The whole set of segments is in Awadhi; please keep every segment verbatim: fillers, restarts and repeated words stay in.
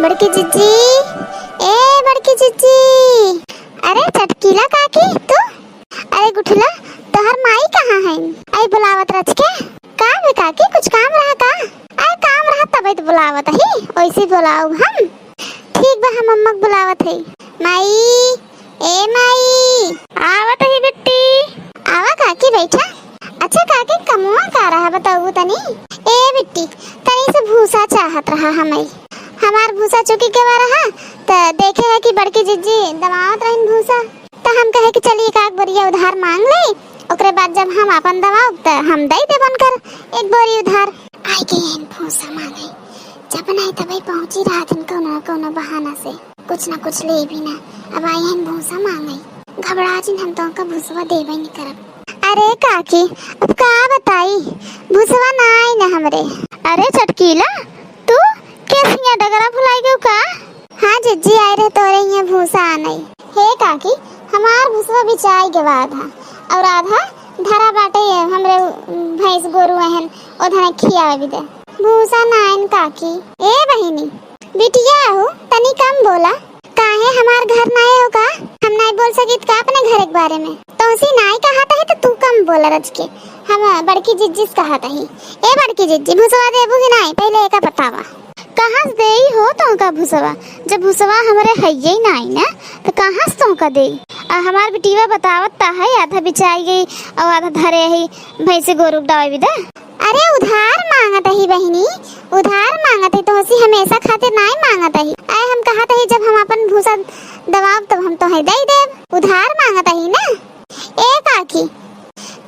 बड़की जिज्जी, ए बड़की जिज्जी। अरे चटकीला काकी तू? अरे गुठला, तोहर माई कहाँ है? आई बुलावत रच के। का बे काकी, कुछ काम रहा का? अरे काम रहा तबे तो बुलावत ही, वैसे बुलाओ हम। ठीक बा, हम अम्मा के बुलावत है। माई, ए माई। आवत ही बिट्टी। आवा काकी, बैठा। अच्छा काकी, कमुआ का रहा बताऊ तनी? ए बिट्टी, तनी से भूसा चाहत रहा हमें। हमार भूसा चुकी के बा रहा, त देखे है कि बड़की जिज्जी दबावत रहिन भूसा, त हम कहे कि चली एक आध बोरिया उधार मांग ले, ओकरे बाद जब हम आपन दबाउब त हम दई देब उनकर एक बोरी उधार। आई गई हन भूसा मांगे, जब नहीं तबे पहुंची रहा दिन कौनो न कौनो बहाना से। कुछ ना कुछ लेबी ना। अब आई हन भूसा मांगई, घबरा जिन, हम तोहका भूसवा देबे नहीं करब। अरे काकी, अब का बताई, भूसवा ना आई ना हमरे। अरे चटकीला, तू केसिया डगरा भुलाई गयो का? हाँ जिज्जी, आए रहे तोरे यहाँ भूसा आनई। हे काकी, हमार भूसवा बिचाई गवा आधा, और आधा धरा बाटे हमरे भैंस गोरू अहन, ओधने खियावे दे। भूसा ना आइन काकी। ए बहिनी, बिटिया हो, तनी कम बोला। काहे हमार घर नाय हो का? हम नाय बोल सकित का अपने घर के बारे में? तोहसी नाय कहत ही तो तू कम बोला रच के। हम बड़की जिज्जी से कहत ही। ए बड़की जिज्जी, भूसवा देबू कि नाय? पहले एका बतावा। कहाँ से देई हो तोहका भूसवा? जब भूसवा हमरे हइये ही नाय ना, तो कहाँ से तोहका देई? आ हमार बिटिया बतावत ता है, आधा बिचाई गई और आधा धरे ही भैंसे गोरू के डावे बिदा। अरे उधार मांगत ही बहिनी, उधार मांगत ही, तोहसी हमेशा खातिर नाय मांगत ही। आए हम कहत ही जब हम अपन भूसा दबाब तब हम तोहे दे देब। उधार मांगत ही ना। ए काकी,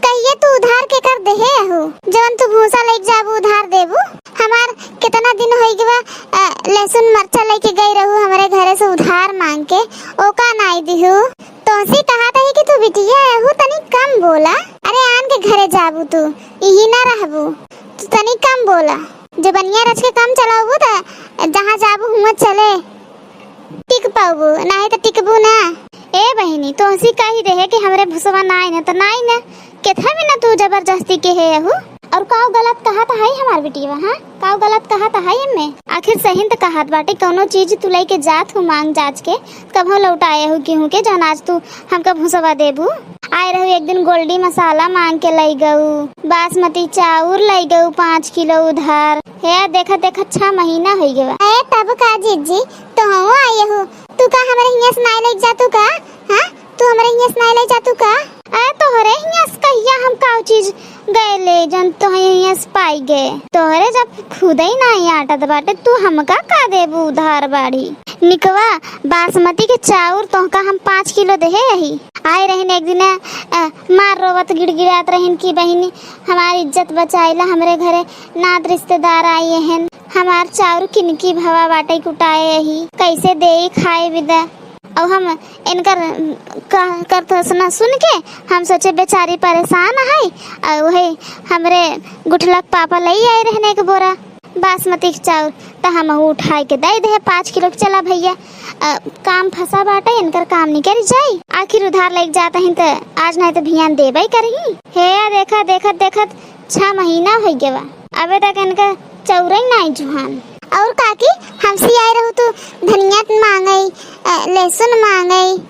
कहिए तू उधार के कर देहे अहू? जवन तू भूसा लेके जाबू उधार देबू? हमार कितना दिन होई गवा, अ, लहसुन मरचा लेके गई रहू हमरे घरे से उधार मांग के, ओका नाय दिहू। तोहसी कहत ही कि तू बिटिया अहू, तनी कम बोला। अरे आन के घरे जाबू तू, इही ना रहबू। तू तनी कम बोला, जबनिया रच के कम चलाबू त जहाँ जाबू हुआं चले टिक पाबू, नाहीं त टिकबू ना। ए बहिनी, तोहसी कही रहे कि हमरे भुसवा नाई न त नाई न, केथा में न तू जबरदस्ती के हे अहू। और काउ गलत कहत है हमार बिटिया, हाँ? काउ गलत कहत है एमे? आखिर सही त कहत बाटे, कौनो चीज तू लेके जात हूँ मांग जाच के, कबहूँ लौटाए हो केहू के, जौन आज तू हमका भुसवा देबू। आए रहू एक दिन गोल्डी मसाला मांग के लई गऊ, बासमती चाउर लई गऊ पाँच किलो उधार। हे देखत देखत छह महीना होई गवा। ए तब का जिज्जी, तोहू आई हो, तू का हमरे हियां से नाई लेके जा तू का? हाँ, तू हमरे हियां से नाई लेके जा तू का? ए तोहरे हियां से कहिया हम काउ चीज गए ले जौन तोहरे हियां से पाई गए? तोहरे जब खुदे ही नाई आटत बाटे, तू हमका का देबू उधार बाड़ी? निकवा, बासमती के चाउर तोहका हम पाँच किलो देहे रही। आए रहिन एक दिन, अ, मार रोवत गिड़गिड़ात रहिन कि बहिनी, हमार इज्जत बचाइला, हमरे घरे नात रिश्तेदार आई हन, हमार चाउर किनकी भवा बाटे कुटाए रही, कैसे देई खाए बिदा? और हम इनकर कह-, करथस ना सुन के हम सोचे बेचारी परेशान है, और वही हमरे गुठलक पापा लई आए रहने एक बोरा बासमती के चाउर, त हम उठाई के दे दे पाँच किलो के। चला भैया, अ, काम फंसा बाटे, इनकर काम निकल जाई। आखिर उधार लेके जात ही त आज नहीं त भियान देबे करही। हे देखा, देखत देखत छह महीना हो गवा, अबे तक इनका चौरई नाई जुहान। और काकी, हमसे आए रहू तू धनिया मांगई, अ, लहसुन मांगई।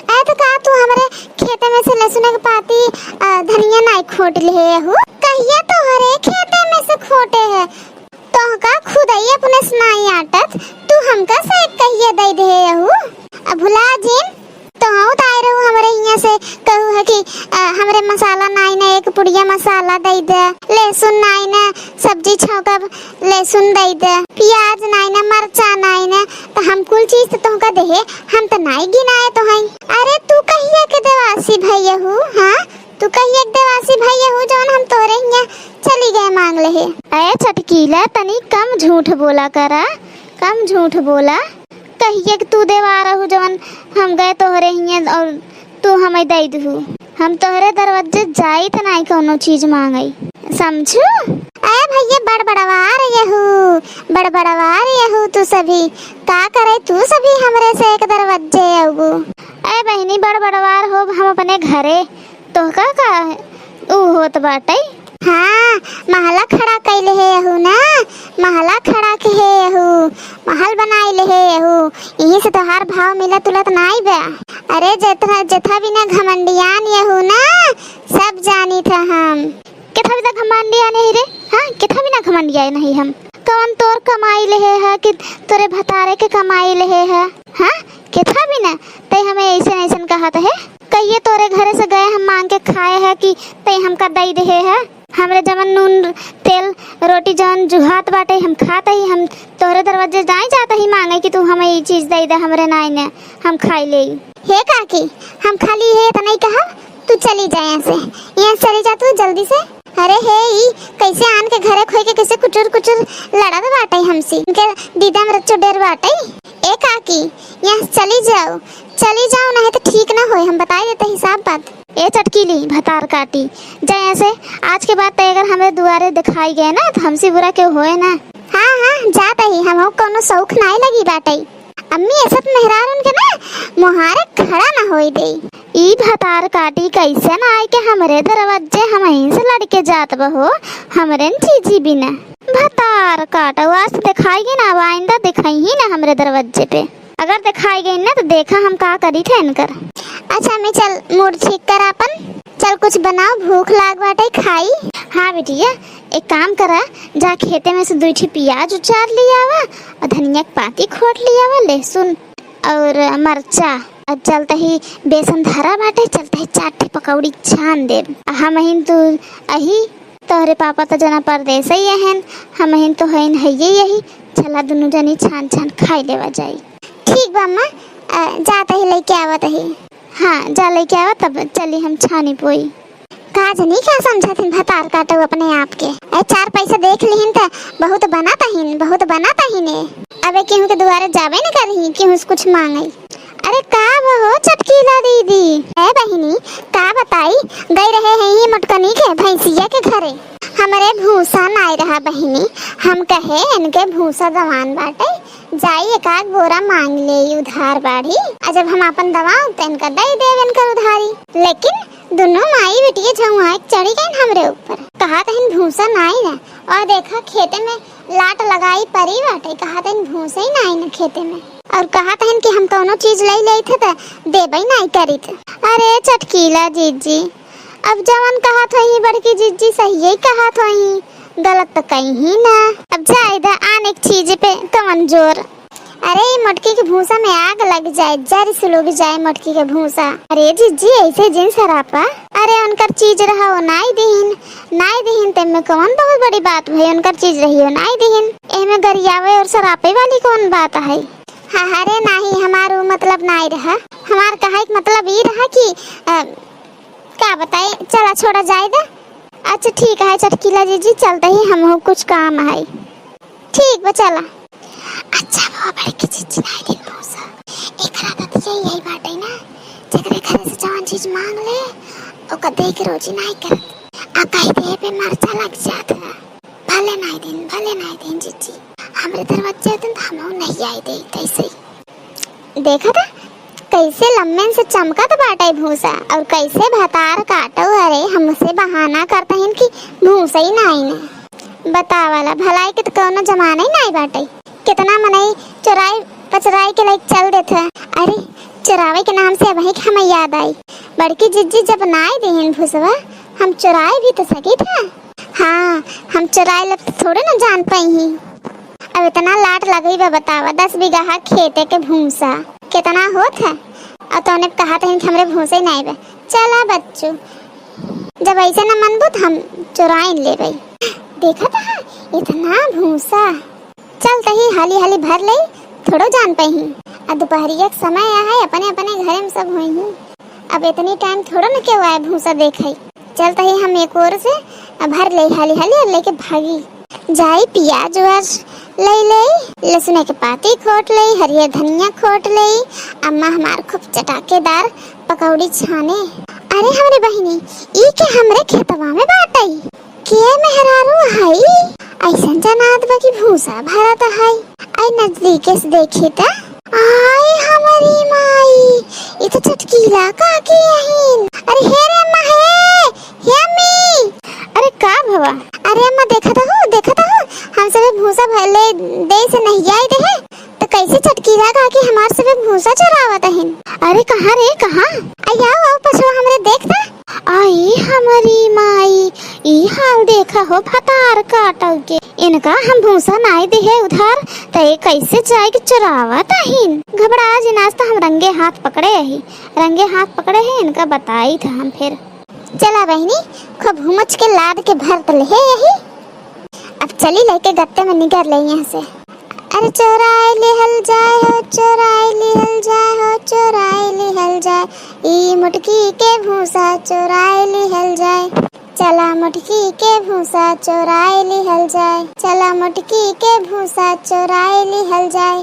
ए, तो का तू हमरे खेते में से लहसुन के पाती, अ, धनिया नाई खोट ले हू? कहिया तोहरे खेते में से खोटे है? तोहका खुदई अपने से नाई आटत, तू हमका से कहिया दे दे हू? अब भुला जिन, तोहू त आए रहू हमरे हियां से कहू है कि, अ, हमरे मसाला नाई ना, एक पुड़िया मसाला दे दे, लहसुन नाई ना, सब्जी छौंकब लहसुन दे दे, प्याज नाई ना, मरचा नाई ना, त हम कुल चीज त तोहका देहे, हम त नाई गिनाए तोहई। अरे तू कहिया के देवासी भैया हू, हाँ? तू कहिया के देवासी भैया हू जौन हम तोरे हियां चली गए मांग लेहे? अरे चटकीला, तनी कम झूठ बोला करा, कम झूठ बोला। कहिया के तू देवा रहू जौन हम गए तोहरे हियां और तू हमें दे दहू। हम तोहरे दरवाजे जाई त नाई कौनो चीज मांगई, समझू? ए भैया, बड़बड़वा रहे हू, बड़बड़वा रहे हू तू सभी। का करे तू सभी हमरे से एक दरवाजे अबू? ए बहिनी, बड़बड़वार हो हम अपने घरे, तोहका का ऊ होत बाटे? हाँ, महला खड़ा कैले हे अहू ना, महला खड़ा के हे अहू, महल बनाई लेहे यहू, यहीं से तोहार भाव मिलत उलत नाई बा। अरे जेथा, जेथा बिना घमंडियान यहू ना, सब जानी था हम। केथा बिना घमंडियान यही रे? हाँ, केथा बिना घमंडियान यही हम? कवन तोर कमाई लेहे है कि तोरे भतारे के कमाई लेहे है? हाँ, केथा बिना? तै हमें ऐसन ऐसन कहत है? कहिए तोरे घरे से गए हम मांग के खाए है कि तै हमका दई देहे है? हमरे जवन नून, तेल, रोटी जवन जुहात बाटे, हम खात ही, हम तोहरे दरवाजे नाई जात ही मांगे कि तू हमें ई चीज दे दे, हमरे नाई ने, हम खाई ले। हे काकी, हम खाली हे इतना ही कहब, तू चली जा यहाँ से, यहाँ से चली जा तू जल्दी से। अरे हे, ई कैसे आन के घरे खोई के कैसे कुचुर कुचुर लड़त बाटे हमसे, इनके दीदा में रच्चो डेर बाटे। ए काकी, यहाँ से चली जाओ, चली जाओ, नहीं तो ठीक ना होए, हम बताई देते हिसाब बात। ए चटकीली भतार काटी, जा यहाँ से। आज के बाद तो अगर हमरे दुआरे दिखाई गए ना तो हमसे बुरा क्यों होए ना। हाँ हाँ, जात ही, हम हो कोनो शौक नाई लगी बाटे। अम्मी, ऐसा तो मेहरारून के ना मोहारे खड़ा ना होई दे। ई भतार काटी कैसे ना आए के हमरे दरवाजे हमहीं से लड़के जात बहो, हमरे न चीजी बिना। भतार काटो, आज तो दिखाई गई ना, अब आइंदा दिखाई ही ना हमरे दरवाजे पे। अगर दिखाई गई ना तो देखा हम का करी थे इनकर। अच्छा अम्मी, चल मूड ठीक कर आपन, चल कुछ बनाओ, भूख लाग बाटे, खाई। हाँ बिटिया, एक काम करा, जा खेते में से दुई ठी पियाज उचार ले आवा और धनिया के पाती खोट ले आवा, लहसुन और मरचा, और चलता ही बेसन धरा बाटे, चलता ही चार ठी पकौड़ी छान देब। हमहिन तू अही तोहरे पापा तो जना परदेस ही अहन, हमहिन तो हईन हइये यही। चला दुनू जनी छान छान खाई लेवा जाई। ठीक बा अम्मा, अ, जात ही लइके आवत ही। हाँ, जा लइके आवा, तब चली हम छानी पोई। का जनी का समझत हिन भतार काटो अपने आप के। ए, चार पैसा देख लिहिन त बहुत बनत हिन, बहुत बनत हिन। अबे केहू के दुआरे जाबे न करही, केहू से कुछ मांगई। अरे का बहो चटकीला दीदी? ए बहिनी, का बताई, गई रहे हैं ये मोटकनी के भैंसिया के घरे। हमरे भूसा नाई रहा बहिनी, हम कहे इनके भूसा दवान बाटे, जाई एक आध बोरा मांग ले उधार बाढ़ी, आ जब हम आपन दवाब त इनका दे देब इनकर उधारी। लेकिन दुनो माई बिटिया झउआ एक चढ़ी गईन हमरे ऊपर। कहा तहिन भूसा नाई ना, और देखा खेते में लाट लगाई परी बाटे, कहा तहिन भूसा ही नाई ना खेते में, और कहा तहिन कि हम कौनो चीज लई लेत ह त देबे नाई करीत। अरे चटकीला जीजी, अब जवन कहत होई बड़की जीजी सहिये कहत होई, गलत त कहीं ही ना। अब जाए द आन एक चीज पे कवन जोर। अरे ई मोटकी के भूसा में आग लग जाए, जर सुलग जाए मोटकी के भूसा। अरे जीजी ऐसे जिन सरापा, अरे उनकर चीज रहा वो नाई दीन, नाई दीन ते में कवन बहुत बड़ी बात भई, उनकर चीज रही वो नाई दीन, एमे गरियावे और सरापे वाली कौन बात है? हाँ, अरे नाही, हमार वो मतलब नाई रहा, हमार कहे के मतलब ई रहा कि अ, का बताई, चला छोड़ा जाए द। अच्छा ठीक है चटकीला जीजी, चलते ही हम कुछ काम है। ठीक बा चला। अच्छा वो बड़की जीजी नाई दिन भूसा। एकरा दतिया यही बाटे ना, जेकरे घरे से जवन चीज मांग ले, ओकर दे के रोजी नाई करत। आ कही दे पे मरचा लग जात है। भले नाई दिन, भले नाई दिन जीजी। हमरे दरवाजे दिन तो हम नहीं आई दे कैसे। देखा था कैसे लम्बेन से चमकत बाटे भूसा और कैसे भतार काटो हरे हमसे बहाना करता हिन कि भूसा ही नाई ने। बतावाला भलाई के तो कौनो जमाना ही नाई बाटे। कितना मनई चोराई पचराई के लाइक चल देत है। अरे चोरावे के नाम से अबही के हमें याद आई, बड़की जिज्जी जब नाई देहिन भूसवा हम चोराए भी तो सकी था। हाँ, हम चोराए लब तो थोड़े ना जान पाई ही। अब इतना लाट लगई बा बतावा, दस बीघा खेते के भूसा कितना होत है? और तोने कहा था कि हमरे भूसे नहीं बे। चला बच्चू, जब ऐसे न मनबू तो हम चोराइन लेबे। देखा था इतना भूसा। चल तही हाली हाली भर ले, थोड़ो जान पही। आ दोपहरिया के समय है, अपने अपने घरे में सब होई ही। अब इतनी टाइम थोड़ो न केहू आए भूसा देखे। चल तही हम एक ओर से भर ले हाली हाली और लेके भागी। जाई पियाज उआज ले ले, लहसुन के पाती खोट ले, हरियर धनिया खोट ले। अम्मा हमार खूब चटाकेदार पकौड़ी छाने। अरे हमरे बहिनी, ई के हमरे खेतवा में बाटई? के मेहरारू हई? ऐसन जनात बा कि भूसा भरत हई। आई नजदीके से देखी त, आई हमारी माई, ई तो चटकीला काकी अहिन। अरे हे रे अम्मा, हे, हे अम्मी। अरे का भवा? अरे अम्मा देखत हो, देखत हो, हम सबे भूसा भले दे से नहीं आई रहे। हीरा काकी हमार सबे भूसा चोरावत अहिन। अरे कहाँ रे, कहाँ? आई आओ, आओ पछवा हमरे देख ता। आई हमरी माई, ई हाल देखा हो भतार काटव के। इनका हम भूसा नाई दिहे उधार, त ये कैसे जाए के चोरावत अहिन? घबरा जिन, आज त हम रंगे हाथ पकड़े अही, रंगे हाथ पकड़े ही, इनका बताई था हम फिर। चला बहिनी, खूब हुमच के लाद के भर त लेहे यही। अब चली लेके गत्ते में निगर ले यहाँ से। अरे चोराए लिहल जाए हो, चोराए लिहल जाए हो, चोराए लिहल जाए, ई मुटकी के भूसा चोराए लिहल जाए। चला मुटकी के भूसा चोराए लिहल जाए, चला मुटकी के भूसा चोराए लिहल जाए।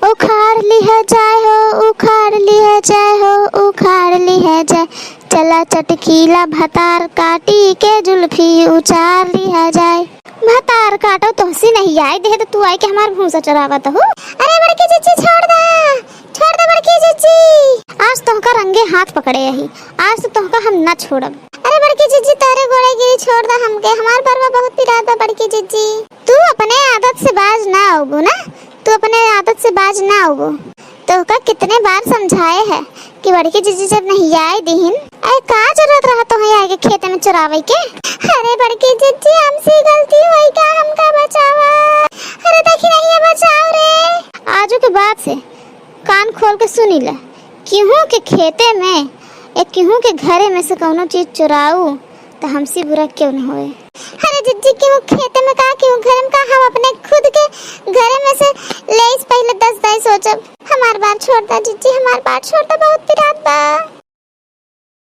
उखाड़ लिहा जाए हो, उखाड़ लिहा जाए हो, उखाड़ लिहा जाए। चला चटकीला भतार काटी के जुल्फी उचार लिहा जाए। भतार काटो तोहसी नहीं आई देहे त तू आई के हमार भूसा चोरावत हो। अरे बड़की जिज्जी छोड़ दा, छोड़ दा बड़की जिज्जी। आज तोहका रंगे हाथ पकड़े अही, आज तो तोहका हम ना छोड़ब। अरे बड़की जिज्जी तोरे गोड़े गिरी, छोड़ दा हमके, हमार बरवा बहुत पिरात बा बड़की जिज्जी। तू अपने आदत से बाज ना आउबू ना, तू अपने आदत से बाज ना आउबू। तोहका कितने बार समझाए है कि बड़की जिज्जी जब नहीं आए दिहिन, अरे का जरूरत रहा तोहे आए के खेते में चोरावे के? अरे बड़की जिज्जी हमसे गलती होई का, हमका बचावा। अरे देखी नहीं है, बचाओ रे। आजू के बाद से कान खोल के सुनी ले, केहू के खेते में या केहू के घरे में से कौनो चीज चोराऊ त हमसे बुरा क्यों न होए। अरे जिज्जी, केहू खेते में का, केहू घरे में का, हम अपने खुद के घरे में से लेइस पहले दस दाई सोचब। हमार बात छोड़ दा जिज्जी, हमार बात छोड़ दा, बहुत पिरात बा।